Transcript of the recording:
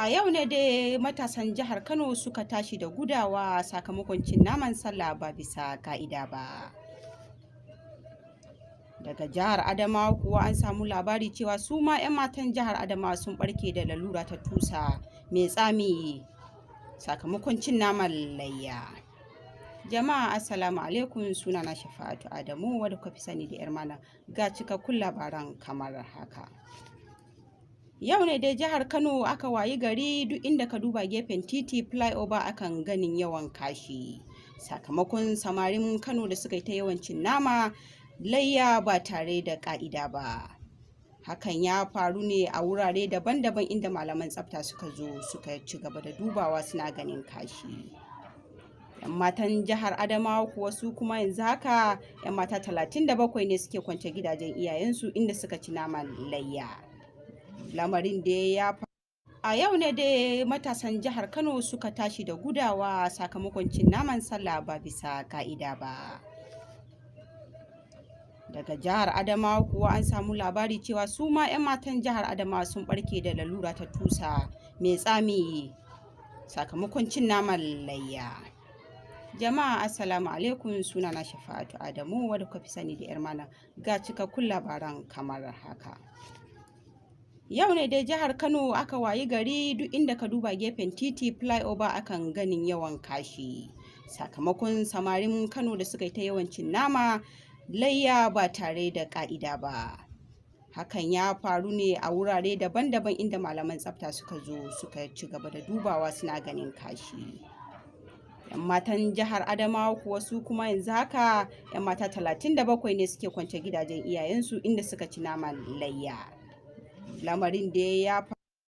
A yau ne dai matasan jihar Kano suka tashi da gudawa sakamakon cin naman sallah ba bisa ka'ida ba. Daga jihar Adamawa kuwa, an samu labari cewa su ma 'yan matan jihar Adamawa sun barke da lalura ta tusa mai tsami sakamakon cin naman layya. Jama'a, assalamu alaikum. Suna na Shafa'atu Adamu, wadda kuka fi sani da 'Yar Malam. Ga cikakkun labaran kamar haka. Yau ne dai jihar Kano aka wayi gari duk inda ka duba gefen titi, flyover, akan ganin yawan kashi, sakamakon samarin Kano da suka yi ta yawan cin nama layya ba tare da ka'ida ba. Hakan ya faru ne a wurare daban-daban, inda malaman tsafta suka zo suka ci gaba da dubawa, suna ganin kashi. Yan matan jihar Adamawa kuwa, su kuma yanzu haka yan mata 37 ne suke kwance gidajen iyayensu, inda suka ci naman layya. Lamarin da ya a yau ne dai matasan jihar Kano suka tashi da gudawa sakamakon cin naman sallah ba bisa ka'ida ba. Daga jihar Adamawa kuwa, an samu labari cewa su ma 'yan matan jihar Adamawa sun barke da lalura ta tusa mai tsami sakamakon cin naman layya. Jama'a, assalamu alaikum. Suna na Shafa'atu Adamu, wadda kuka fi sani da 'Yar Malam. Ga cikakkun labaran kamar haka. Yau ne dai jihar Kano aka wayi gari duk inda ka duba gefen titi, flyover, akan ganin yawan kashi, sakamakon samarin Kano da suka yi ta yawan cin nama layya ba tare da ka'ida ba. Hakan ya faru ne a wurare daban-daban, inda malaman tsafta suka zo suka ci gaba da dubawa, suna ganin kashi. Yan matan jihar Adamawa kuwa, su kuma yanzu haka yan mata 37 ne suke kwance gidajen iyayensu, inda suka ci naman layya. Lamarin da ya